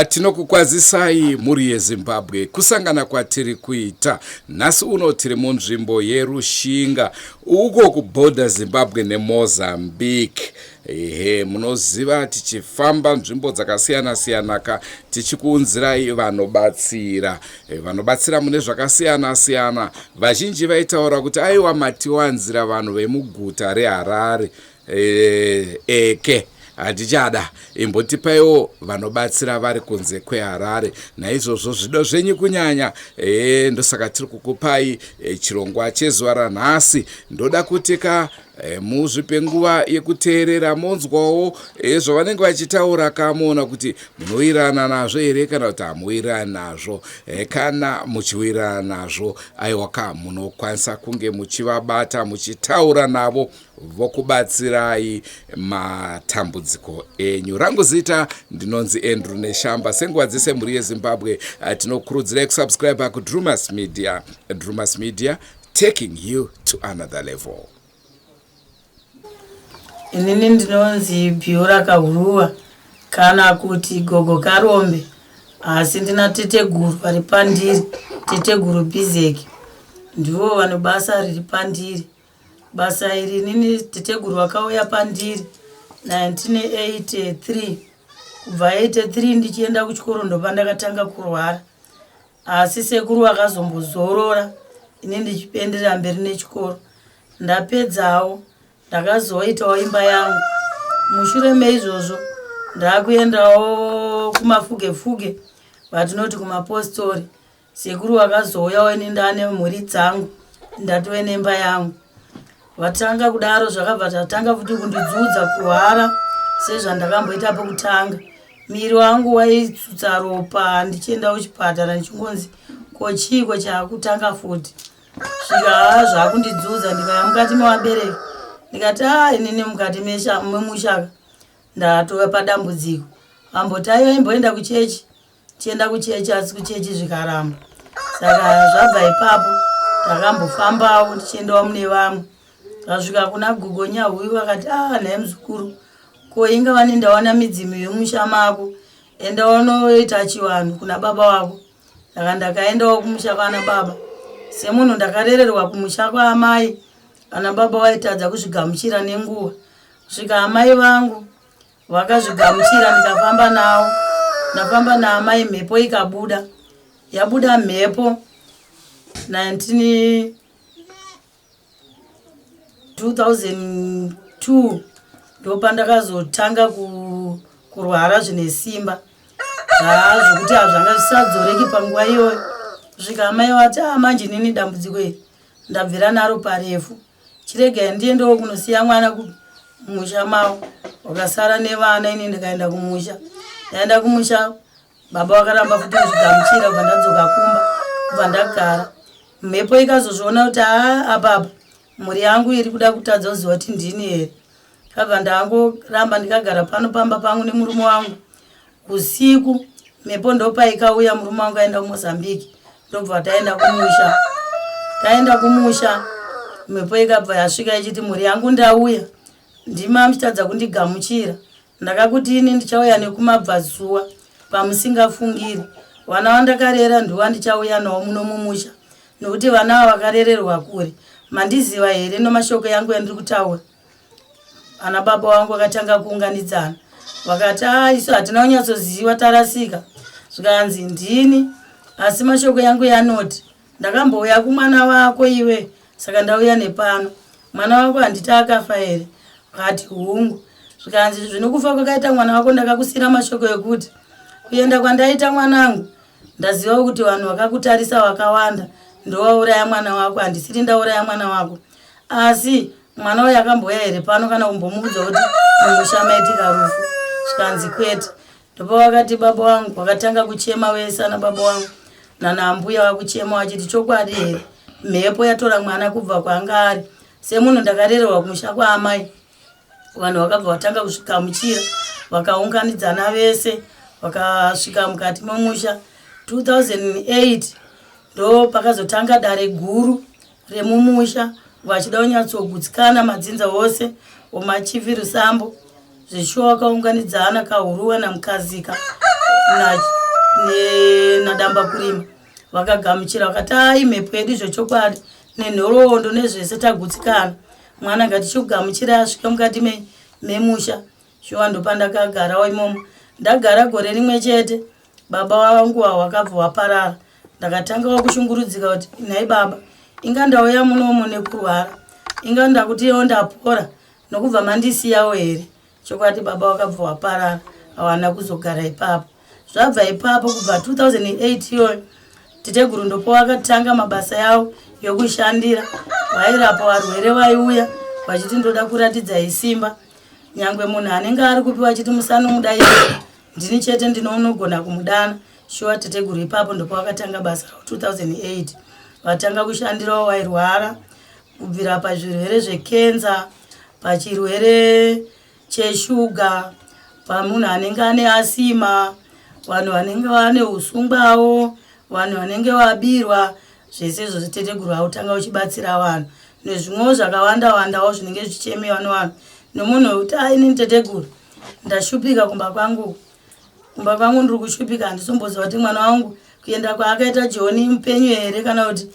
Tinokukwazisai mhuri yeZimbabwe kusangana kwatiri kuita nhasi uno. Tiri munzvimbo yeRushinga uko kubhodha Zimbabwe neMozambique. Ehe, munoziva tichifamba nzvimbo dzakasiyana siyana ka tichikuunzirai vanobatsira, vanobatsira mune zvakasiyana siyana. Vazhinji vaitaura kuti aiwa, matiwanzira vanhu vemuguta reHarare. Eke hatichada, imbotipaiwo vanobatsira vari kunze kweHarare. Naizvozvo zvido zvenyu kunyanya, ndosaka tiri kukupai chirongwa chezuva ranhasi. Ndoda kuti ka muzvipe nguva yekuteerera, monzwawo zvavanenge vachitaura ka, moona kuti munowirirana nazvo here kana kuti hamuwirirani nazvo. Kana muchiwirirana nazvo, aiwa ka, munokwanisa kunge muchivabata, muchitaura navo, vokubatsirai matambudziko enyu. Rangu zita ndinonzi Andrew Neshamba. Senguva dzese, mhuri yeZimbabwe, tinokurudzirai kusubscribe kuDrumas Media. Drumas Media, taking you to another level. Inini ndinonzi Biura Kahuruwa kana kuti Gogo Karombe, asi ndina teteguru vari pandiri, Teteguru Bizeki, ndivo vane basa riri pandiri. Basa iri, inini teteguru vakauya pandiri 1983. Kubva 83 ndichienda kuchikoro, ndopandakatanga kurwara, asi sekuru vakazombozorora ini ndichipenderera mberi nechikoro. Ndapedzawo, ndakazoitawo imba yangu. Mushure meizvozvo ndakuendawo kumafuge fuge, vatinoti kumapostori. Sekuru vakazouyawo ini ndaane mhuri dzangu, ndatove nemba yangu. Vatanga kudaro, zvakabva zvatanga futi kundidzudza kurwara sezvandakamboita pekutanga. Miri wangu waitsutsa ropa, ndichienda kuchipatara ndichingonzi, "Ko chiiko chaakutanga futi?" Svika zvakundidzudza, ndikaya mukati mevabereki, ndikati, "A, inini mukati memushaka ndatova padambudziko." Amboti, "Aiwa, imboenda kuchechi." Chienda kuchechi, asi kuchechi zvikaramba. Saka zvabva ipapo takambofambawo tichiendawo mune vamwe. Tasvika kuna Gogo Nyahuyu, vakati, "A, nhai muzukuru, ko inga vane ndawana midzimu yemusha mako, enda unoita chivanhu kuna baba wako." Saka ndakaendawo kumusha kwana baba. Semunhu ndakarererwa kumusha kwaamai, ana baba waitadza kuzvigamuchira nenguva. Kusvika amai vangu vakazvigamuchira, ndikafamba navo. Ndafamba naamai, mhepo ikabuda. Yabuda mhepo 19 2002, ndopandakazotanga kurwara zvine simba zvokuti hazvanga zvisadzoreki panguva iyoyo. Kusvika amai vati, "A, manje nini dambudziko iri ndabvira naro parefu, chiregai ndiendewo kunosiya mwana kumusha mavo." Wakasara nevana, ini ndikaenda kumusha. Ndaenda kumusha, baba vakaramba futi kuzvigamuchira. Kubva ndadzoka kumba, kubva ndagara. Mhepo ikazozviona kuti haa, apapa mhuri yangu iri kuda kutadza kuziva kuti ndini here. Kabva ndangoramba ndikagara pano pamba pangu nemurume wangu. Usiku mhepo ndopaikauya, murume wangu aenda kuMozambique, ndobva taenda kumusha. Taenda kumusha, mhepo ikabva yasvika ichiti, "Mhuri yangu, ndauya, ndima muchitadza kundigamuchira. Ndakakuti ini ndichauya nekumabvazuva pamusingafungiri. Vana vandakarera ndiwa ndichauya navo muno mumusha, nokuti vana ava vakarererwa kure. Mandiziva here nomashoko yangu yandiri kutaura?" Ana baba vangu vakatanga kuunganidzana, vakati, "A, isu hatina kunyatsoziva, tarasika." Zvikanzi, "Ndini, asi mashoko yangu yanoti ndakambouya kumwana wako iwe, saka ndauya nepano. Mwana wako handiti akafa here?" Akati, "Hungu." Zvikanzi, "Zvinokufa kwakaita mwana wako, ndakakusiyira mashoko ekuti kuenda kwandaita mwanangu, ndaziva kuti vanhu vakakutarisa vakawanda, ndowauraya mwana wako. Handisiri ndauraya mwana wako, asi mwana uyu akambouya here pano kana kumbomuudza kuti mumusha maitika rufu?" Zvikanzi, "Kwete." Ndopa vakati, baba vangu vakatanga kuchema wese, ana baba vangu nana ambuya vakuchema vachiti, "Chokwadi here mhepo yatora mwana kubva kwanga ari?" Semunhu ndakarererwa kumusha kwaamai, vanhu vakabva vatanga kusvikamuchira, vakaunganidzana vese, vakasvika mukati memusha. 2008 ndo pakazotanga dare guru remumusha, vachida kunyatsogutsikana madzinza ose omachifi Rusambo. Zvishuwa, vakaunganidzana Kahuruwa naMukazika. nadamba na kurima vakagamuchira vakati ai mhepo yedu zvechokwadi nenhoroondo nezvese tagutsikana mwana ngatichikugamuchira asvike mukati memusha shuwa ndopandakagarawo imomo ndagara gore rimwe chete baba wangu wakabva waparara ndakatangawo kushungurudzika kuti nhai baba inga ndauya munomu nekurwara inga ndakutiwo ndapora nokubva mandisiyawo here chokwadi baba wakabva waparara hawana kuzogara ipapo zvabva ipapo kubva 2008 iyoyo teteguru ndopo wakatanga mabasa yavo yokushandira vairapa varwere vaiuya vachiti ndoda kuratidza isimba nyangwe munhu anenge ari kupi vachiti musanomudaii ndini chete ndinounogona kumudana shuwa teteguru ipapo ndopavakatanga basa ravo 2008 vatanga kushandirawo vairwara kubvira pazvirwere zvekenza pachirwere cheshuga pamunhu anenge ane asima vanhu vanenge vane usungwawo vanhu vanenge vabirwa zvese izvozvo teteguru vautanga uchibatsira vanhu nezvimwewo zvakawanda wandawo zvinenge zvichichemiwa nevanhu nomunhu wekuti aini teteguru ndashupika kumba kwangu kumba kwangu ndiri kushupika handisomboziva kuti mwana wangu kuenda kwaakaita joni mupenyu here kana kuti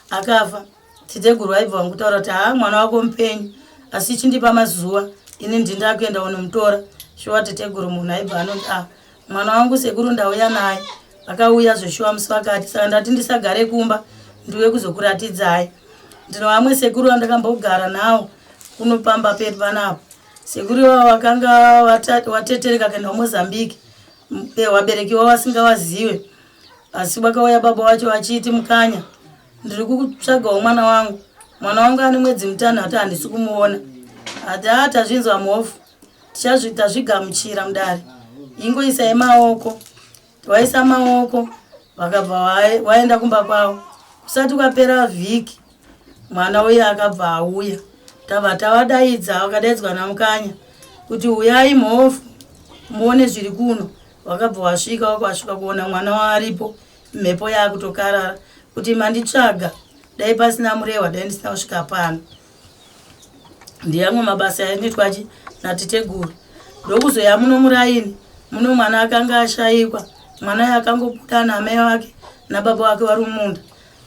akafa teteguru vaibva vangutaura kuti haa mwana wako mupenyu asi chindipa mazuva ini ndindakuenda kunomutora shuwa teteguru munhu aibva anoti a ah, mwana wangu sekuru ndauya naye akauya zveshuwa musi wakati saka ndati ndisagare kumba ndiuye kuzokuratidzai ndino vamwe sekuru vandakambogara nawo kunopamba pedu panapo sekuru ivavo vakanga watetereka kuenda kumozambique vabereki vavo vasingavazive asi vakauya baba wacho vachiti mukanya ndiri kutsvagawo mwana wangu mwana wangu ane mwedzi mutanhatu handisi kumuona ati a tazvinzwa mhofu tazvigamuchira mudare ingoisai maoko waisa maoko vakabva waenda kumba kwavo kusati kwapera vhiki mwana uye akabva auya tabva tavadaidza vakadaidzwa namukanya kuti uyai mhofu muone zviri kuno vakabva wasvika wakasvika kuona mwana waaripo mhepo yakutokarara kuti manditsvaga dai pasina murehwa dai ndisina kusvika pano ndiyamwe mabasa yainoitwa chi natiteguru ndokuzoya muno muraini muno mwana akanga ashaikwa mwana uyo akangobuda naamai wake nababa wake vari mumunda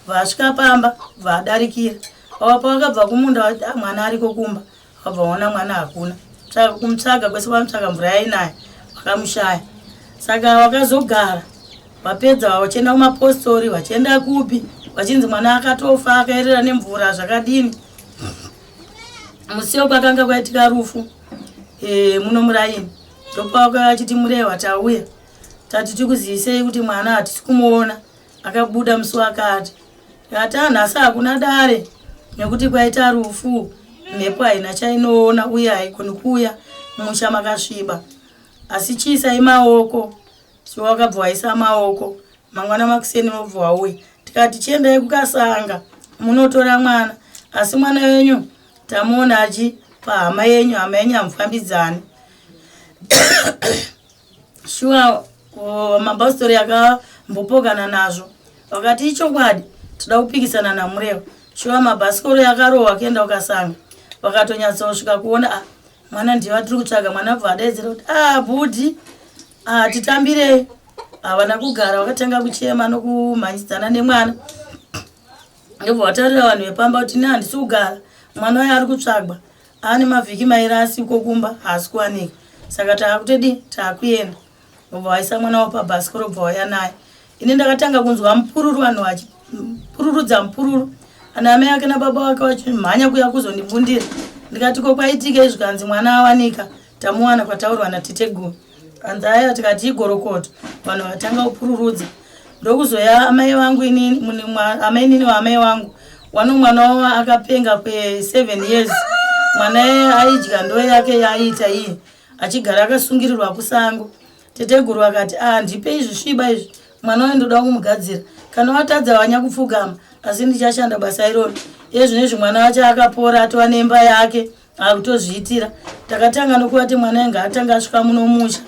vasvika pamba vadarikira ava pavakabva kumunda vati ah, mwana ariko kumba vabva vaona mwana hakuna kumutsvaga kwese vamutsvaga mvura yainaya vakamushaya saka vakazogara vapedza vachienda kumapostori vachienda kupi vachinzi mwana akatofa akaerera nemvura zvakadini musiwo kwakanga kwaitika rufu e, muno muraini ndopavakauya vachiti murehwa tauya tati tikuzivisei kuti mwana hatisi kumuona akabuda musi wakati tikati anhasi ah, hakuna dare nekuti kwaita rufu mhepo haina chainoona uye haigoni kuuya musha makasviba asi chiisai maoko so wakabva waisa maoko mangwana makuseni wobva wauya tikati chiendai kukasanga munotora mwana asi mwana wenyu tamuona achi pahama yenyu hama yenyu hamufambidzani shuwa mabastori akambopokana nazvo vakati ichokwadi toda kupikisana namurewa shuwa mabhasikoro akarohwa kuenda kukasanga vakatonyatsosvika kuona ah, mwana ndiye watiri kutsvaga mwana bva adaidzira kuti ah bhudhi ah titambirei havana kugara vakatanga kuchema nokumhanyidzana nemwana ndobva vatarira vanhu vepamba kuti ne handisi kugara mwana uyo ari kutsvagwa aane mavhiki mairi asiko kumba haasi kuwanika saka taakutodi taakuenda obva vaisa mwana wavo pabhasikoro bva vauya naye ini ndakatanga kunzwa mupururu vanhu vachipururudza mupururu ana amai ake nababa vake vachimhanya kuya kuzondimbundira ndikati ko kwaitika izvi kanzi mwana awanika tamuwana kwataurwa natete guru kanzi aya tikati igorokoto vanhu vatanga kupururudza ndokuzoya amai vangu inini amai nini waamai vangu wano mwana wavo akapenga kwe7 years mwana aidya ndo yake yaaiita iye achigara akasungirirwa kusango teteguru vakati ah ndipe izvi sviba izvi mwana uyu ndoda kumugadzira kana watadza wanya kupfugama asi ndichashanda basa iroro iye zvino izvi mwana wacho akapora atova nemba yake akutozviitira takatanga nokuvati mwana inge atanga asvika muno musha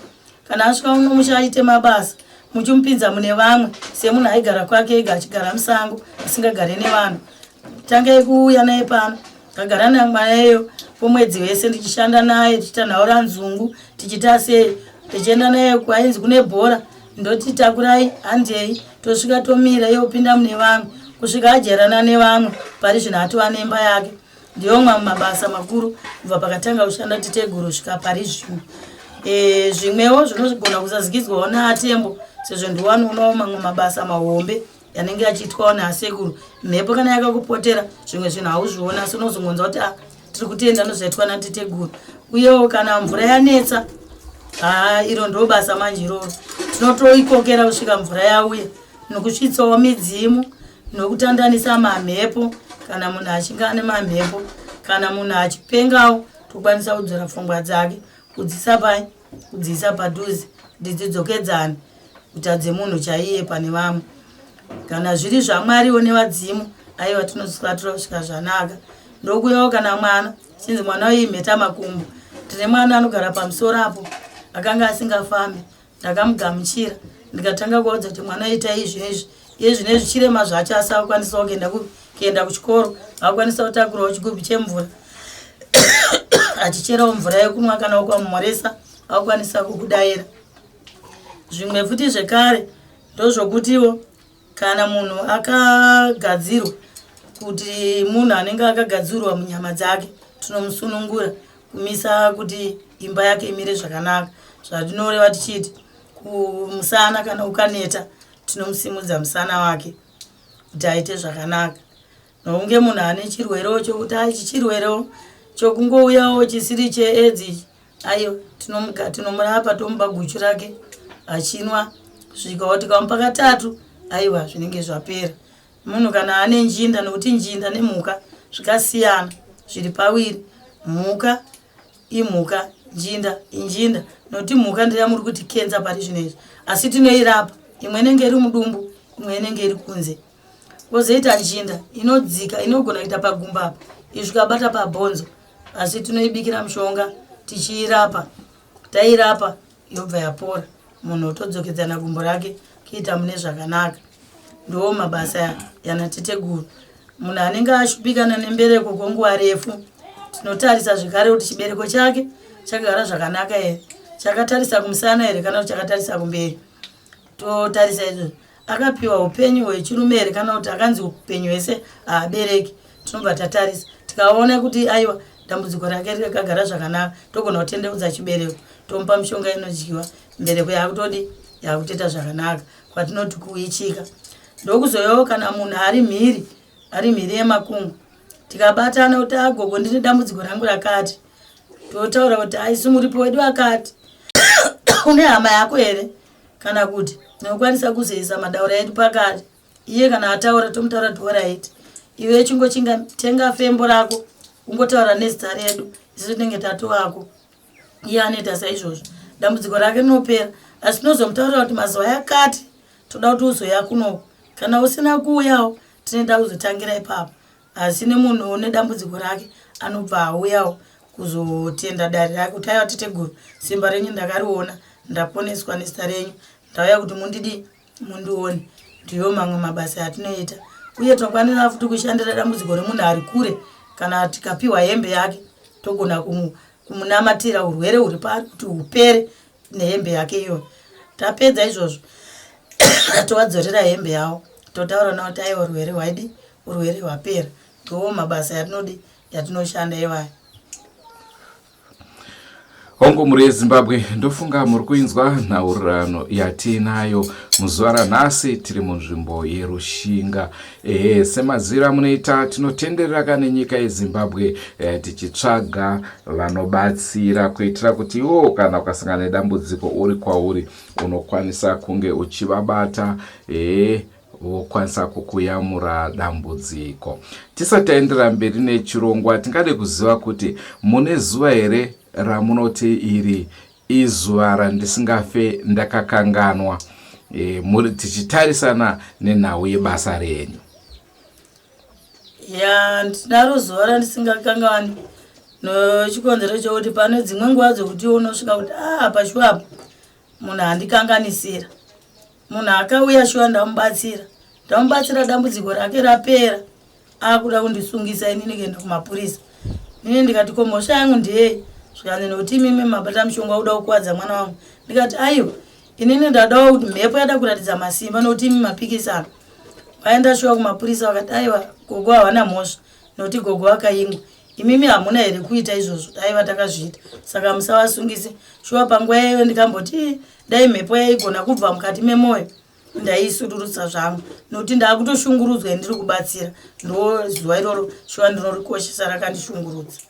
kana asvika muno musha aite mabasa muchimupinza mune vamwe semunhu aigara kwake ega achigara musango asingagare nevanhu tangai kuuya naye pano ndagara namwaeyo kwemwedzi wese ndichishanda naye tichiita nhaura nzungu tichiita sei tichienda naye kwainzi kune bhora Ndoti takurai handei, tosvika tomira iye opinda mune vamwe kusvika ajairana nevamwe. Pari zvino atova nemba yake. Ndiyo mamwe mabasa makuru kubva pakatanga kushanda teteguru kusvika pari zvino. Zvimwewo zvinogona kusazikidzwawo naatembo sezvo ndiwanoonawo mamwe mabasa mahombe yanenge achiitwawo naasekuru. Mhepo kana yakakupotera zvimwe zvinhu hauzviona, asi unozongonzwa kuti ah, tiri kutenda nozvaitwa nateteguru. Uyewo kana mvura yanetsa, haa iro ndo basa manje iroro, tinotoikokera kusvika mvura yauya, nokusvitsawo midzimu nokutandanisa mamhepo. Kana munhu achinge ane mamhepo, kana munhu achipengawo, tokwanisa kudzora pfungwa dzake, kudzisa pai, kudzisa padhuze kuti dzidzokedzane, kutadze munhu chaiye pane vamwe. Kana zviri zvamwariwo nevadzimu, aiwa tinoswatura kusvika zvanaka. Ndokuyawo kana mwana chinzi mwana uyu imheta makumbo. Tine mwana anogara pamusoro apo akanga asingafambi, ndakamugamuchira ndikatanga kuvaudza kuti mwana itai izvi izvi. Iye zvino izvi chirema zvacho, asi akukwanisawo kuenda kuchikoro, akukwanisa kutakurawo chigubhu chemvura achicherawo mvura yekunwa, kana ukamumhoresa akukwanisa kukudaira. Zvimwe futi zvekare ndozvokutiwo kana munhu akagadzirwa, kuti munhu anenge akagadzirwa munyama dzake, tinomusunungura kumisa kuti imba yake imire zvakanaka. Zvatinoreva tichiti kumusana, kana ukaneta tinomusimudza musana wake kuti aite zvakanaka. Nokunge munhu ane chirwerewo chokuti aichi chirwerewo chokungouyawo chisiri cheedzi ichi, aiwa tinomurapa, tomupa guchu rake achinwa kusvikawo tikamupa katatu, aiwa zvinenge zvapera. Munhu kana ane njinda, nokuti njinda nemhuka zvikasiyana zviri pawiri, mhuka imhuka, njinda injinda. Nokuti mhuka ndeya muri kuti kenza pari zvino izvi, asi tinoirapa. Imwe inenge iri mudumbu, imwe inenge iri kunze. Kwozoita njinda inodzika, inogona kuita pagumbo apa, isvikabata pabhonzo, asi tinoibikira mushonga tichiirapa. Tairapa yobva yapora, munhu otodzokedzana gumbo rake kuita mune zvakanaka. Ndiwo mabasa yana teteguru. Munhu anenge ashupikana nembereko kwenguva refu, tinotarisa zvekare kuti chibereko chake chakagara zvakanaka here, chakatarisa kumusana here kana kuti chakatarisa kumberi. Totarisa izvozvo, akapiwa upenyu hwechirume here kana kuti akanzi upenyu hwese haabereki. Tinobva tatarisa tikaona kuti aiwa dambudziko rake rakagara zvakanaka, togona kutendeudza chibereko, tomupa mishonga inodyiwa, mbereko yakutodi yakutoita zvakanaka, kwatinoti kuichika. Ndokuzoyawo kana munhu ari mhiri, ari mhiri yemakungwa, tikabatana kuti agogo ndine dambudziko rangu rakati, totaura kuti aisu muripo wedu akati, une hama yako here kana kuti tinokwanisa kuzoisa madaura edu pakati. Iye kana ataura tomutaura kuti alright, iwe chingochinga tenga fembo rako ungotaura nezita redu, isu tinenge tatovako. Iye anoita saizvozvo, dambudziko rake rinopera. Asi tinozomutaurira kuti mazuva yakati toda kuti uzoya kunoko, kana usina kuuyawo tinoenda kuzotangira ipapo. Asi nemunhu une dambudziko rake anobva auyawo kuzotenda dare rake kuti aiwa teteguru, simba renyu ndakariona, ndaponeswa nezita renyu, ndauya kuti mundidi mundione. Ndiyo mamwe mabasa atinoita. Uye tinokwanisa futi kushandira dambudziko remunhu ari kure. Kana tikapiwa hembe yake, togona kumunamatira urwere huri paari kuti hupere nehembe yake iyoyo. Tapedza izvozvo tovadzorera hembe yavo, totaura navo kuti aiwa urwere hwaidi urwere hwapera. Ndiwo mabasa yatinodi yatinoshanda iwayo. Hongu, mhuri yeZimbabwe, ndofunga muri kuinzwa nhaurirano yatiinayo muzuva ranhasi. Tiri munzvimbo yeRushinga. Ehe, semaziviro amunoita, tinotenderera kane nyika yeZimbabwe tichitsvaga vanobatsira kuitira kuti iwo kana ukasangana nedambudziko uri kwauri unokwanisa kunge uchivabata, ehe, vokwanisa kukuyamura dambudziko. Tisati taendera mberi nechirongwa, tingade kuziva kuti mune zuva here ramunoti iri izuva randisingafe ndakakanganwa, muri tichitarisana nenhau yebasa renyu? Ya, ndinaro zuva randisingakanganwi nechikonzero chokuti pane dzimwe nguva dzokuti unosvika kuti a pashuwa apo munhu andikanganisira. Munhu akauya shuwa ndamubatsira, ndamubatsira, dambudziko rake rapera, akuda kundisungisa inini kuenda kumapurisa. Inini ndikati ko mhosva yangu ndeyei? Zvikanzi nokuti imimi mabata mushonga kuda kukuwadza mwana wangu. Ndikati aiwa, Inini ndadawo kuti mhepo yada kuratidza masimba nokuti imi mapikisano. Vaenda shuwa kumapurisa vakati aiwa gogo havana mhosva nokuti gogo vakaingwa. Imimi hamuna here kuita izvozvo? Aiwa takazviita. Saka musavasungise. Shuwa panguva iyoyo ndikamboti dai mhepo yaigona kubva mukati memoyo ndaisururutsa zvangu nokuti ndakutoshungurudzwa ndiri kubatsira. Ndo zuva iroro shuwa ndinorikoshesa rakandishungurudza.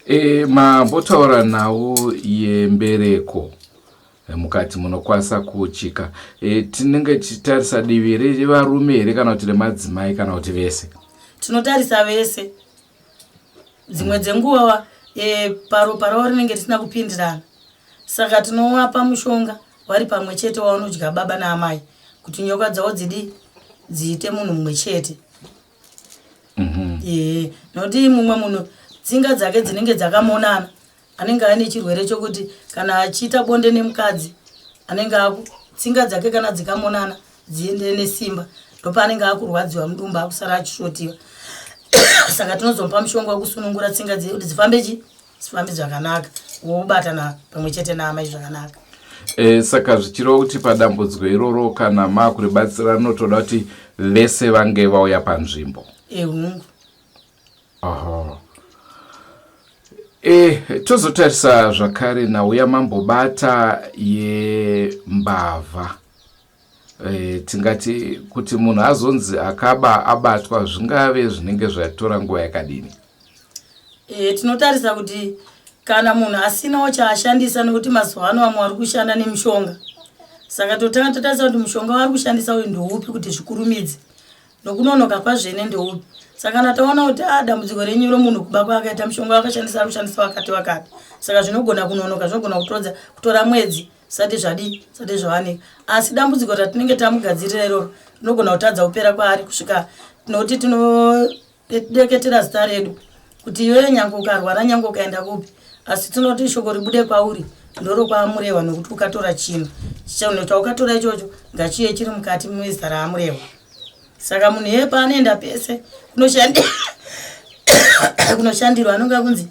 E, mambotaura nhau yembereko e, mukati munokwanisa kuuchika e, tinenge tichitarisa divi revarume here kana kuti remadzimai kana kuti vese? Tinotarisa vese. Dzimwe dzenguva e, paropa ravo rinenge risina kupindirana, saka tinovapa mushonga vari pamwe chete waunodya baba naamai kuti nyoka dzavo dzidi dziite munhu mumwe chete. Ee, nokuti mumwe munhu tsinga dzake dzinenge dzakamonana, anenge ane chirwere chokuti kana achiita bonde nemukadzi anenge tsinga dzake kana dzikamonana dziende nesimba, ndopaanenge akurwadziwa mudumbu akusara achisvotiwa. Saka tinozomupa mushonga wekusunungura tsinga dziye kuti dzifambe chi dzifambe zvakanaka, wobatana pamwe chete naamai zvakanaka. E, saka zvichireva kuti padambudziko iroro kana makuribatsira rinotoda kuti vese vange vauya panzvimbo. Ehungu. Aha. E, tozotarisa zvakare nhau yamambobata yembavha. E, tingati kuti munhu azonzi akaba abatwa zvingave zvinenge zvatora nguva yakadini? E, tinotarisa kuti kana munhu asinawo chaashandisa, nokuti mazuva ano vamwe vari kushanda nemishonga, saka totanga totarisa kuti mushonga waari kushandisa uyu ndoupi kuti zvikurumidze nokunonoka kwazvene ndoupi. Saka kana taona kuti a dambudziko renyu romunhu kuba kwaakaita mushonga wakashandisa ari kushandisa wakati wakati, saka zvinogona kunonoka, zvinogona kutodza kutora mwedzi sati zvadii sati zvawanika. Asi dambudziko ratinenge tamugadzirira iroro rinogona kutadza kupera kwaari kusvika, nokuti tinodeketera zita redu kuti iwewe nyange ukarwara, nyange ukaenda kupi, asi tinoti shoko ribude kwauri ndorokwaMurehwa, nokuti ukatora chinhu chinhu chaukatora ichocho ngachiye chiri mukati mezita raMurehwa. Saka munhu iye paanoenda pese kunoshandirwa anonga kunzi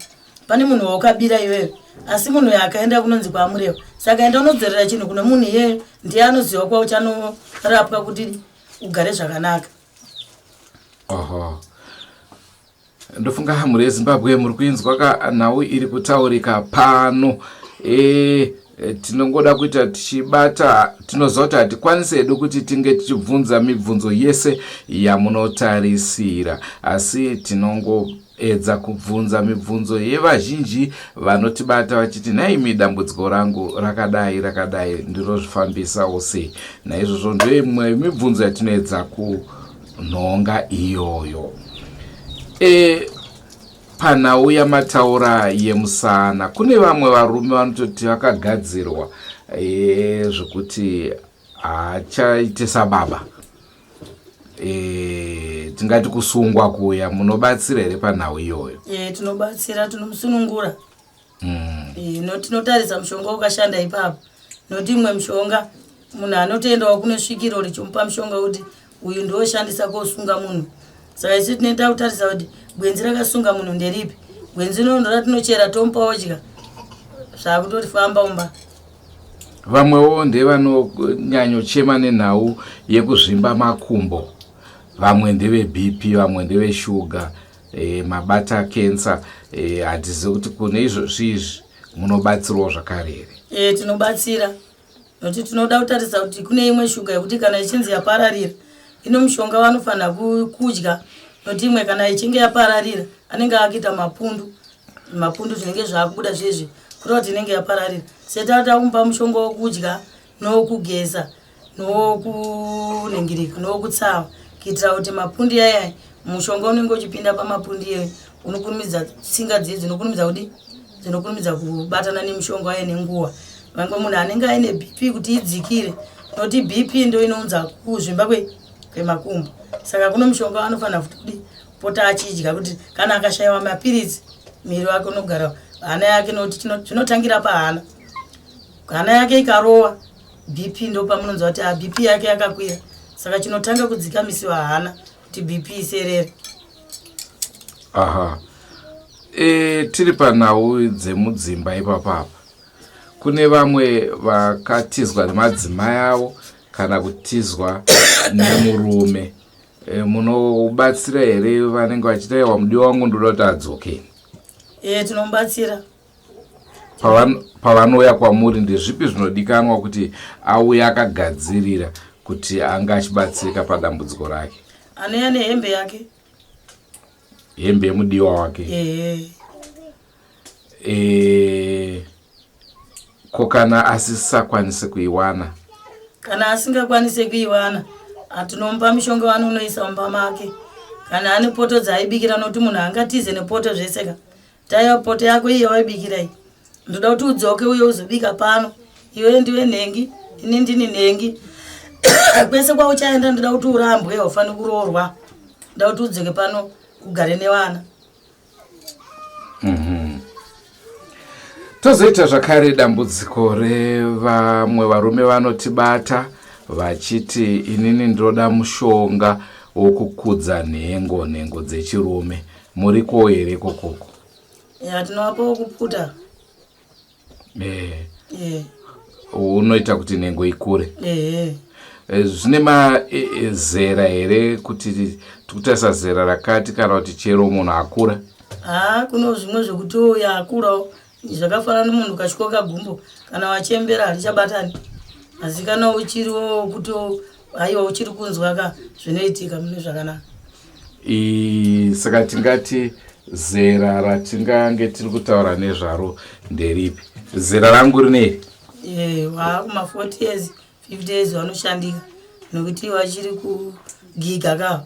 pane munhu waukabira iweyo, asi munhu uyo akaenda kunonzi kwaMurehwa, saka enda unodzorera chinhu kune munhu iyeyo, ndiye anoziva kwauchanorapwa kuti ugare zvakanaka. Oho. Ndofunga mhuri yeZimbabwe muri kuinzwa ka nhau iri kutaurika pano. E, tinongoda kuita tichibata, tinoziva kuti hatikwanisi hedu kuti tinge tichibvunza mibvunzo yese yamunotarisira, asi tinongoedza kubvunza mibvunzo yevazhinji vanotibata vachiti nhaimi dambudziko rangu rakadai rakadai ndirozvifambisawo sei. Naizvozvo ndoimwe mibvunzo yatinoedza kunhonga iyoyo. E, panhau yamataura yemusana, kune vamwe varume vanototi vakagadzirwa e, zvekuti haachaite sababa. E, tingati kusungwa kuya, munobatsira here panhau iyoyo? E, tinobatsira, tinomusunungura. E, no tinotarisa mushonga ukashanda ipapo, nokuti imwe mishonga munhu anotoendawo kune svikiro richimupa mushonga kuti uyu ndoshandisa kosunga munhu. Saka isu tinoita kutarisa kuti gwenzi rakasunga munhu nderipi, gwenzi inondo ratinochera tomupa odya, zvakutoti famba umba. Vamwewo ndevanonyanyochema nenhau yekuzvimba makumbo, vamwe ndeve BP, vamwe ndeveshuga, e, mabata kensa. E, hatizivi kuti kune izvozvi izvi munobatsirawo zvakare here? E, tinobatsira, nokuti tinoda kutarisa kuti kune imwe shuga yekuti kana ichinzi yapararira ino mushonga vanofanira kudya, nokuti imwe kana ichinge yapararira anenge akuita mapundu mapundu, zvinenge zvaakubuda zvezvi, kureva kuti inenge yapararira. Setata kumupa mushonga wokudya nowokugeza nowokuningirika nowokutsava kuitira kuti mapundu yaya, mushonga unenge uchipinda pamapundu iyoyo unokurumidza, tsinga dziye dzinokurumidza kudi dzinokurumidza kubatana nemushonga waye nenguva. Vamwe munhu anenge aine BP, kuti idzikire, nokuti BP ndo inounza kuzvimba kwemakumbo, saka kuno mushonga anofanira futi kudi pota achidya kuti kana akashayiwa mapiritsi muviri wake unogara hana yake, nokuti zvinotangira pahana. Hana yake ikarova, BP ndo pamunonzwa kuti BP yake yakakwira. Saka chinotanga kudzikamisiwa hana kuti BP iserere. Aha. E, tiri panhau dzemudzimba ipapapa. Kune vamwe vakatizwa nemadzimai avo kana kutizwa nemurume. E, munobatsira here vanenge vachiti aiwa mudiwa wangu ndoda kuti adzoke? E, tinomubatsira. Pavanouya kwamuri ndezvipi zvinodikanwa kuti auye akagadzirira kuti anga achibatsirika padambudziko rake? Anouya nehembe yake. Hembe yemudiwa wake. Ehe. E, ko kana asisakwanise kuiwana? Kana asingakwanise kuiwana, atinomupa mishonga wanonoisa mumba make. Kana ane poto dzaaibikira, nokuti munhu angatize nepoto zvese ka. Taiwa poto yako iye waibikira iyi, ndoda kuti udzoke uye uzobika pano. Iwe ndiwe nhengi, ini ndini nhengi. Kwese kwauchaenda ndoda kuti urambwe, haufaniri kuroorwa. Ndoda kuti udzoke pano ugare nevana. Tozoita zvakare dambudziko revamwe varume vanotibata vachiti inini ndinoda mushonga wokukudza nhengo dzechirume. Muriko here ikokoko? Ya, tinovapa wekuputa. Eh. Unoita kuti nhengo ikure. Ehe. Zvine mazera here kuti tikutarisa zera rakati kana kuti chero munhu akura? Haa, kuno zvimwe zvekuti uya akurawo, zvakafanana nemunhu ukatyoka gumbo kana wachembera harichabatani, asi kana uchiriwo kuti aiwa uchiri kunzwa ka, zvinoitika mune zvakanaka. Saka tingati zera ratingange tiri kutaura nezvaro nderipi? Zera rangu rineri? Waakuma 40 years, 50 years vanoshandika nekuti vachiri kugiga ka.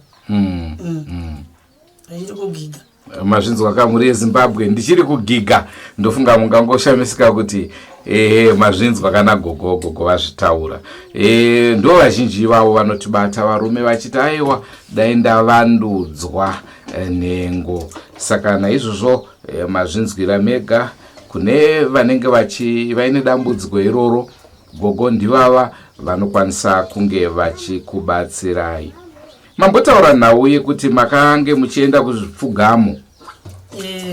Vachiri kugiga. Mazvinzwa ka mhuri yeZimbabwe, ndichiri kugiga. Ndofunga mungangoshamisika kuti ehe, mazvinzwa kana gogo gogo vazvitaura. E, ndo vazhinji ivavo vanotibata varume vachiti aiwa dai ndavandudzwa nhengo. Saka naizvozvo mazvinzwira mega, kune vanenge vaine dambudziko iroro, gogo ndivava vanokwanisa kunge vachikubatsirai. Mambotaura nhau yekuti makange muchienda kuzvipfugamo.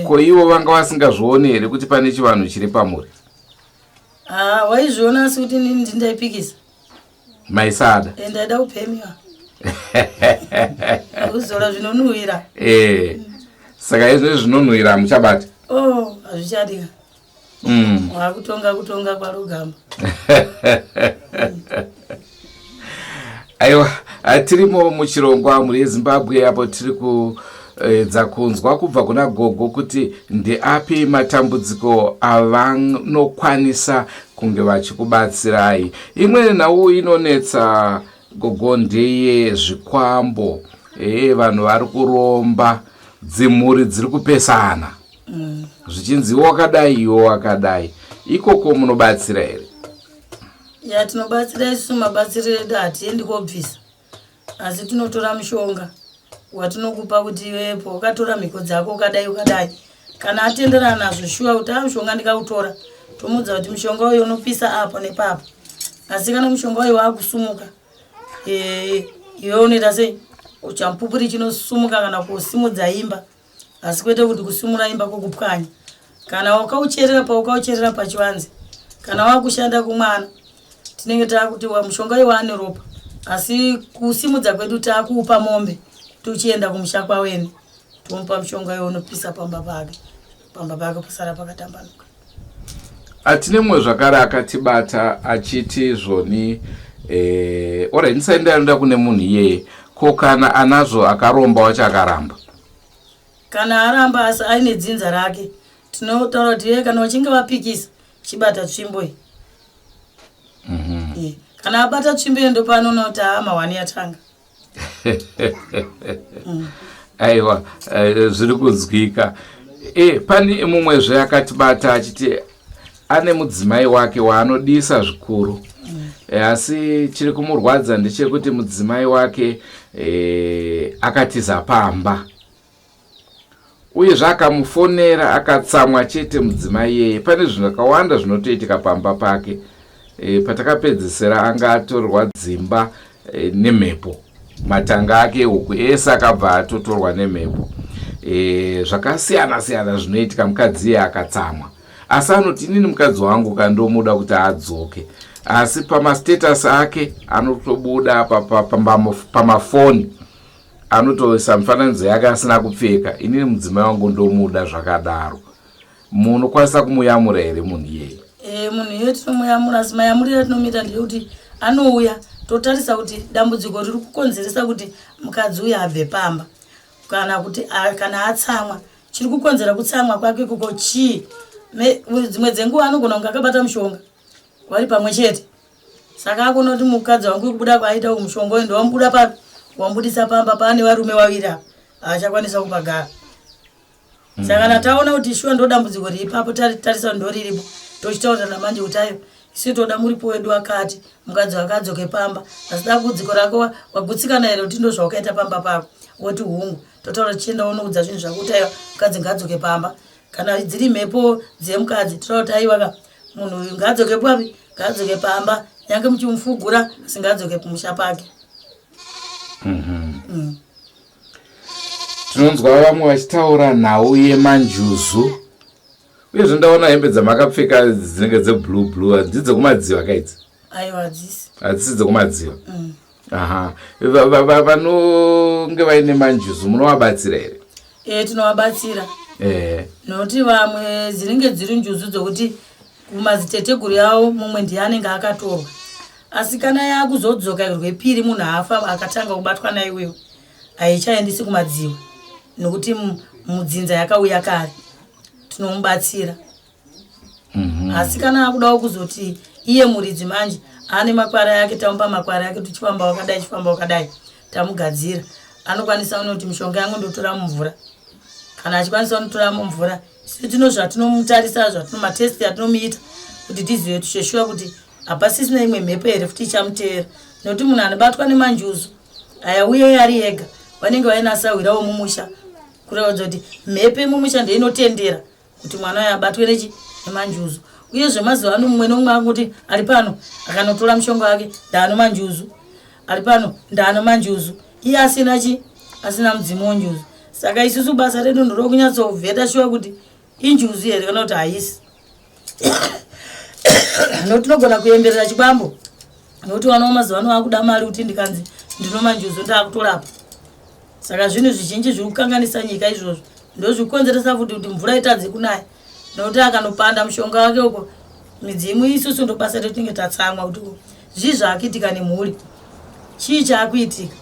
Ko ivo vanga vasingazvioni here kuti pane chivanhu chiri pamuri? Ah, waizviona, asi kuti inini ndindaipikisa. Maisada? Ndaida kupemiwa kuzora zvinonhuhwira. E, saka izvo zvinonhuhwira hamuchabata? Oh, hazvichadika. Wakutonga kutonga kwarugamba. Aiwa, tirimo muchirongwa mhuri yeZimbabwe apo tiri kuedza kunzwa kubva kuna gogo kuti ndeapi matambudziko avanokwanisa kunge vachikubatsirai. Imwe nhau inonetsa gogo ndeyezvikwambo. Ee, vanhu vari kuromba, dzimhuri dziri kupesana, zvichinzi iwe wakadai, iwe wakadai. Ikoko munobatsira here? Ya, tinobatsira isusu. Mabatsiro edu, hatiendi kobvisa, asi tinotora mushonga watinokupa kuti iwepo ukatora mhiko dzako ukadai ukadai. Kana atenderana nazvo shuwa kuti a mushonga ndikautora, tomuudza kuti mushonga uyu unopisa apo nepapo, asi kana mushonga uyu waakusumuka, iwe unoita sei, chamupupuri chinosumuka kana kusimudza imba, asi kwete kuti kusimura imba kwokupwanya. Kana wakaucherera paukaucherera pachivanze, kana wakushanda kumwana, tinenge taakuti mushonga uyu waane ropa, asi kusimudza kwedu taakuupa mombe kuti uchienda kumusha kwaweni, tomupa mushonga uyo unopisa pamba pake, pamba pake pasara pakatambanuka. Atine mumwe zvakare akatibata achiti zvoni ora ndisai ndaenda kune munhu iyeye. Ko kana anazvo akaromba wacho akaramba? Kana aramba asi aine dzinza rake, tinotaura kuti iye kana uchinge wapikisa, chibata tsvimbo iyi. Kana abata tsvimbo iyo, ndopanoona kuti haa, mahwani yatanga. Aiwa, zviri kunzwika. Pane mumwezve akatibata achiti ane mudzimai wake waanodisa zvikuru, asi chiri kumurwadza ndechekuti mudzimai wake akatiza pamba, uyezve akamufonera akatsamwa chete mudzimai iyeye. Pane zvinhu zvakawanda zvinotoitika pamba pake. Patakapedzisira anga atorwa dzimba nemhepo, matanga ake ehuku ese akabva atotorwa nemhepo. Zvakasiyana siyana zvinoitika mukadzi iye akatsamwa. Asi anoti inini mukadzi wangu kandomuda kuti adzoke, asi pamastatus ake anotobuda pamafoni anotoisa mifananidzo yake asina kupfeka. Inini mudzimai wangu ndomuda zvakadaro. Munokwanisa kumuyamura here munhu iyeye? E, munhu iyeye tinomuyamura, asi mayamuriro atinomuita ndeyekuti anouya totarisa kuti dambudziko riri kukonzeresa kuti mukadzi uyu abve pamba kana kuti kana atsamwa, chiri kukonzera kutsamwa kwake ikoko chii. Dzimwe dzenguva anogona kunge akabata mushonga vari pamwe chete, saka akuona kuti mukadzi wangu kubuda kwaaita uku mushonga uyu ndowamubuda papi, wamubudisa pamba paane varume vaviri apa, haachakwanisa kupagara. Saka kana taona kuti shuwa ndo dambudziko riri ipapo, tarisa ndo riripo, tochitaurirana manje kuti ayo isu toda muripo wedu wakati, mukadzi wake adzoke pamba, asi dambudziko rako wagutsikana here kuti ndo zvawakaita pamba pako? Woti hungu. Totaura, tichienda unoudza zvinhu zvako kuti aiwa, mukadzi ngaadzoke pamba. Kana dziri mhepo dzemukadzi, totaura kuti aiwa ka, munhu uyu ngaadzoke papi, ngaadzoke pamba, nyange muchimufugura, asi ngaadzoke kumusha pake. Tinonzwa vamwe vachitaura nhau yemanjuzu. Uyezve ndaona hembe dzamakapfeka dzinenge dzeblue blue, hadzisi dzekumadziva kaidzi? Aiwa, hadzisi. Hadzisi dzekumadziva. Aha, vanonge vaine manjuzu munovabatsira here? E, tinovabatsira. Nokuti vamwe dzinenge dziri njuzu dzokuti kumadziteteguru yavo mumwe ndiye anenge akatorwa, asi kana yakuzodzoka rwepiri munhu afa akatanga kubatwa naiwewo, haichaendisi kumadziwa nokuti mudzinza yakauya kare. Tinomubatsira. Asi kana akudawo kuzoti iye muridzi manje ane makwara yake, tamupa makwara yake, tichifamba wakadai, chifamba wakadai, tamugadzira, anokwanisa unoti mishonga yangu ndotora mumvura. Kana achikwanisa unotora mumvura, isu tino zvatinomutarisa, zvatinomatesti atinomuita kuti tizive ticheshuwa kuti hapasisina imwe mhepo here futi ichamuteera, nokuti munhu anobatwa nemanjuzu aya uye ari ega, vanenge vaina sahwirawo mumusha, kuratidza kuti mhepo yemumusha ndeinotendera kuti mwana uyo abatwe nechi nemanjuzu. Uyezve mazuva ano mumwe nomumwe akuti ari pano akanotora mushonga wake, ndaano manjuzu, ari pano ndaano manjuzu, iye asina chi asina mudzimu wenjuzu. Saka isusu basa redu ndorokunyatsovheta shuwa kuti injuzu here kana kuti haisi, nokuti tinogona kuenderera chikwambo, nokuti vana vamazuva ano vakuda mari, kuti ndikanzi ndino manjuzu ndaakutorapa. Saka zvinhu zvizhinji zviri kukanganisa nyika izvozvo ndozvikukonzeresa futi kuti mvura itadze kunaya, nokuti akanopanda mushonga wake uko midzimu, isusu ndobasa redu, tinenge tatsamwa kuti zvii zvaakuitika nemhuri, chii chaakuitika.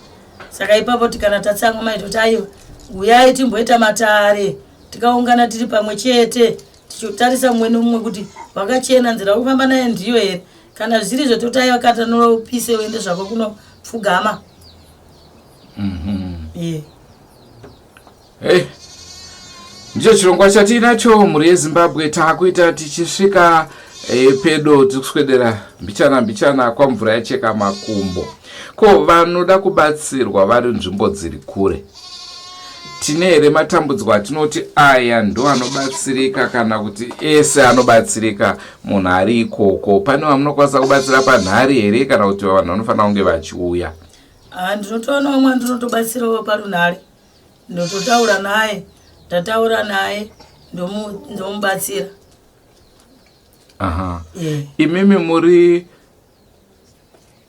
Saka ipapo tikana tatsamwa mai toti aiwa, uyai timboita matare, tikaungana tiri pamwe chete, tichitarisa mumwe nomumwe kuti wakachena, nzira kufamba naye ndiyo here. Kana zvisiri toti aiwa, katanopise uende zvako kunopfugama. Yeah. Hey. Ndicho chirongwa chatiinacho, mhuri yeZimbabwe. Taakuita tichisvika pedo, tiri kuswedera mbichana mbichana kwamvura yacheka makumbo. Ko vanoda kubatsirwa vari nzvimbo dziri kure, tine here matambudziko atinoti aya ndo anobatsirika, kana kuti ese anobatsirika munhu ari ikoko? Pane vamunokwanisa kubatsira panhare here, kana kuti vanhu vanofanira kunge vachiuya? Ah, ndinotoona vamwe ndinotobatsirawo parunhare, ndototaura naye, ndataura naye ndomubatsira. Aha. Imimi muri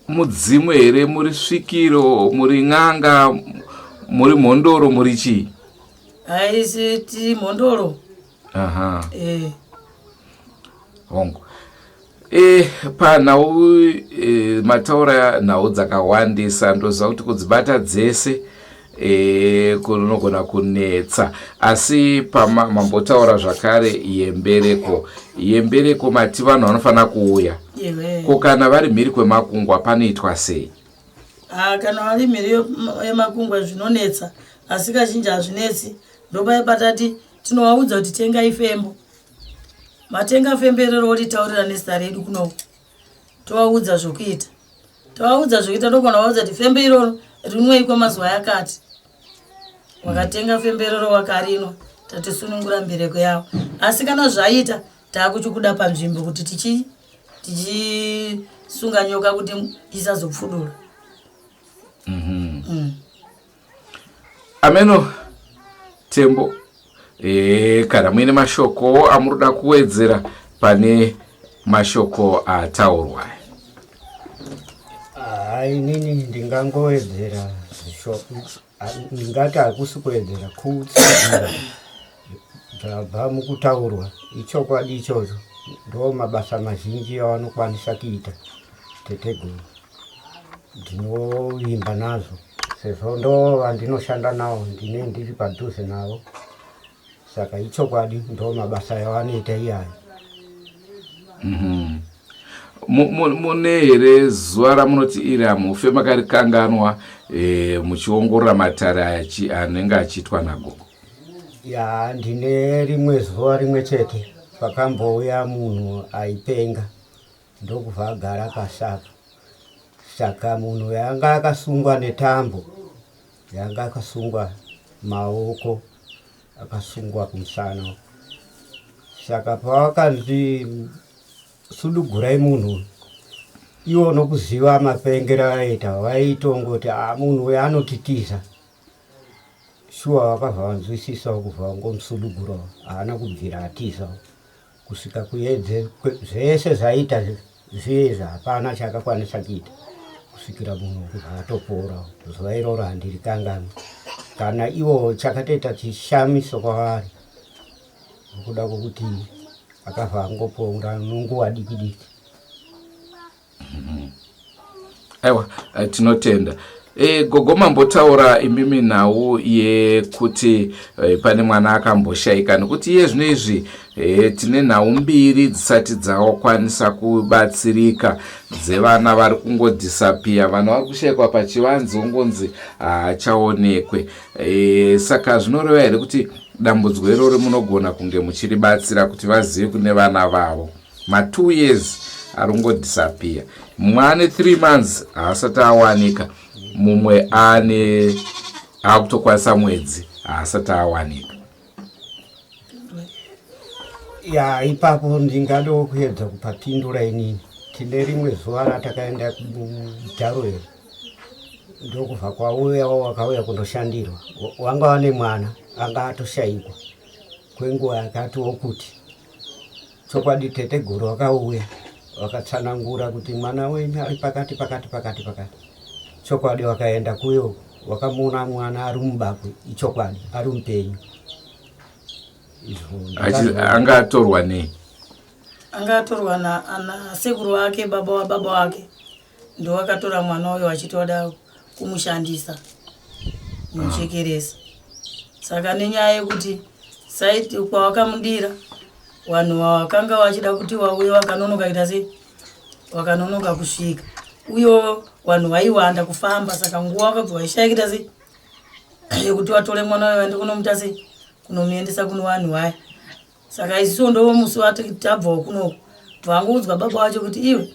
mudzimu here, muri svikiro, muri n'anga, muri mhondoro, muri chii? Haisi tiri mhondoro. Aha. Hongu. Panhau mataura nhau dzakawandisa, ndoziva kuti kudzibata dzese kunogona kunetsa, asi pamambotaura zvakare yembereko, yembereko mati vanhu vanofanira kuuya. Ko kana vari mhiri kwemakungwa panoitwa sei? Ah, kana vari mhiri yemakungwa zvinonetsa, asi kazhinji hazvinetsi. Ndopai patati tinovaudza kuti tengai fembo, matenga fembo iroro, otitaurira nezita redu kunoku, tovaudza zvokuita, tovaudza zvokuita. Ndogona vaudza kuti fembo iroro rinwei kwemazuva yakati. Wakatenga fembo iroro, wakarinwa, tatisunungura mbereko yavo. Asi kana zvaita, taakuchikuda panzvimbo kuti tichisunga nyoka kuti isazopfudura. Ameno tembo. E, kana muine mashoko amunoda kuwedzera pane mashoko ataurwa. Hai, inini ndingangowedzera ndingati hakusi kuwedzera, kutsigira zvabva mukutaurwa. Ichokwadi ichocho, ndo mabasa mazhinji avanokwanisa kuita teteguru. Ndinovimba nazvo sezvo ndo vandinoshanda navo, ndine ndiri padhuze navo, saka ichokwadi, ndo mabasa yavanoita iyayo. Mune here zuva ramunoti iri hamufe makarikanganwa muchiongorora matare anenge achiitwa nagogo? Ya, ndine rimwe zuva rimwe chete pakambouya munhu aipenga, ndokubva agara pasapa. Saka munhu yanga akasungwa netambo, yanga akasungwa maoko, akasungwa kumusana. Saka pavakanzi sudugurai munhu, iwo nokuziva mapengero aita, vaitongoti a munhu uyu anotitiza shuwa. Vakabva vanzwisisawo, kubva vangomusudugurawo. Haana kubvira atizawo kusvika kuedze zvese zvaita zviye, hapana chaakakwanisa kuita kusvikira munhu kubva atopora. Zuva iroro handirikanganwi kana iwo, chakatoita chishamiso kwavari nokuda kwokuti akabva angopora nonguva diki diki. Aiwa, tinotenda. Gogo, mambotaura imimi nhau yekuti pane mwana akamboshayika, nekuti iye zvino izvi tine nhau mbiri dzisati dzakwanisa kubatsirika dzevana vari kungodisappear, vana vari kushayikwa pachivanze, ungonzi haachaonekwe. Saka zvinoreva here kuti dambudziko irori munogona kunge muchiribatsira kuti vazive kune vana vavo? Ma2 years ari kungodisappear, mumwe ane 3 months haasati awanika, mumwe ane akutokwanisa mwedzi haasati awanika. Ya, ipapo ndingadawo kuedza kupapindura inini. Tine rimwe zuva ratakaenda kuDharuweni, ndokubva kwauyawo wakauya kundoshandirwa, wanga wane mwana anga atoshayikwa kwenguva yakatiwo kuti. Chokwadi teteguru wakauya, wakatsanangura kuti mwana wenyu ari pakati pakati pakati pakati. Chokwadi wakaenda kuyo, wakamuona mwana ari mubakwe, ichokwadi ari mupenyu. Izvo Anga atorwa nei? Anga atorwa nasekuru wake, baba wababa wake, ndo akatora mwana uyo achitoda kumushandisa muchekeresa. Saka nenyaya yekuti saiti kwawakamudira, vanhu vakanga vachida kuti vauye vakanonoka ita sei, vakanonoka kusvika, uyo vanhu vaiwanda kufamba, saka nguva vakabva vaishayikita sei yekuti vatore mwana uyo vaende kunomuita sei, kunomuendesa kuno vanhu vaya. Saka isusu ndo musi wati tabvawo kunoku, bvangoudzwa baba wacho kuti iwe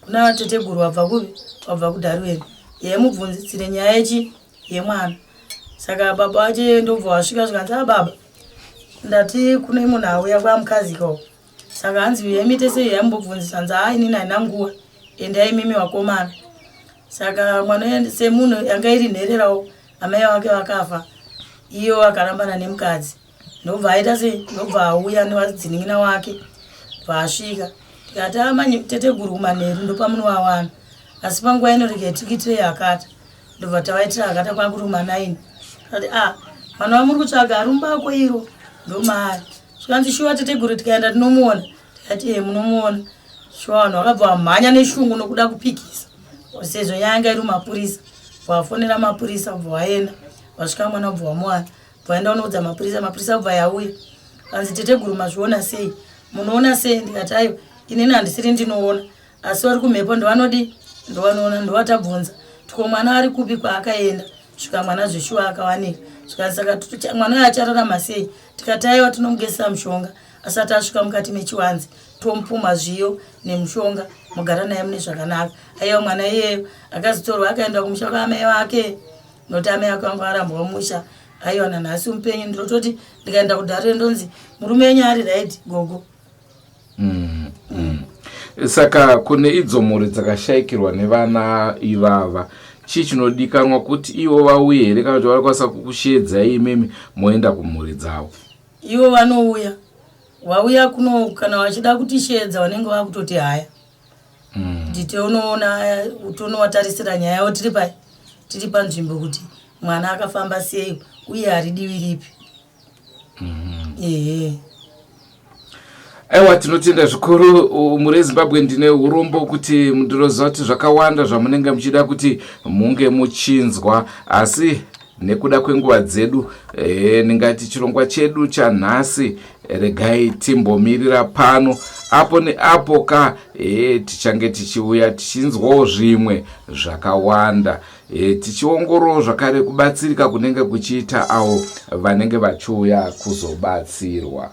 kuna teteguru wabva kupi, wabva kuDharuweni, yemubvunzitsire nyaya yechi yemwana. Saka baba wacho ndobva wasvika, zvikanzi, a baba, ndati kune munhu auya kwamukadzi ko, saka hanzi yaimite sei, yaimbobvunzisa. Hanzi, haa, inini handina nguva, endai imimi vakomana. Saka mwana uyu semunhu yanga iri nhererawo, amai vake vakafa, iyo akarambana nemukadzi, ndobva aita sei, ndobva auya nevadzinin'ina wake. Bva asvika, tikati amanyi teteguru, kumanheru ndopamunovawana, asi panguva ino regai tikitirei hakata. Ndobva tavaitira hakata kwakuri kuma9. Ati a mwana wamuri kutsvaga ari mubako iro, ndomaari. Zvikanzi, shuwa teteguru, tikaenda tinomuona? Tikati e, munomuona shuwa. Vanhu vakabva vamhanya neshungu nokuda kupikisa, sezvo nyaya iri mumapurisa. Bva vafonera mapurisa, bva vaenda, vasvika mwana bva vamuwana, bva vaenda kunoudza mapurisa. Mapurisa bva yauya, kanzi, teteguru, mazviona sei, munoona sei? Ndikati, aiwa, inini handisiri ndinoona, asi vari kumhepo ndovanodi, ndovanoona, ndovatabvunza tiko mwana ari kupi, kwaakaenda. Svika mwana zveshuwa akawanika. Svika saka mwana uyo achararama sei? Tikati aiwa, tinomugezesa mushonga asati asvika mukati mechiwanze, tomupumha zviyo nemushonga, mugara naye mune zvakanaka. Aiwa, mwana iyeyo akazotorwa akaenda kumusha kwaamai vake, nokuti amai vake vanga varambwa mumusha. Aiwa, nanhasi mupenyu. Ndinototi ndikaenda kudhare ndonzi murume wenyu ari right, gogo. Saka kune idzo mhuri dzakashayikirwa nevana ivava, chii chinodikanwa kuti ivo vauye here, kana kuti varikwanisa kukushedzai imimi moenda kumhuri dzavo? Ivo vanouya vauya kuno kana vachida kutisheedza vanenge vakutoti haya kuti tonoona tonowatarisira nyaya yavo tiri pai tiri panzvimbo kuti mwana akafamba sei uye ari divi ripi. Ehe. Aiwa, tinotenda zvikuru muri Zimbabwe. Ndine urombo kuti ndinoziva kuti zvakawanda zvamunenge muchida kuti munge muchinzwa, asi nekuda kwenguva dzedu ndingati chirongwa chedu chanhasi regai timbomirira pano. Apo neapo ka tichange tichiuya tichinzwawo zvimwe zvakawanda, tichiongororawo zvakare kubatsirika kunenge kuchiita avo vanenge vachiuya kuzobatsirwa.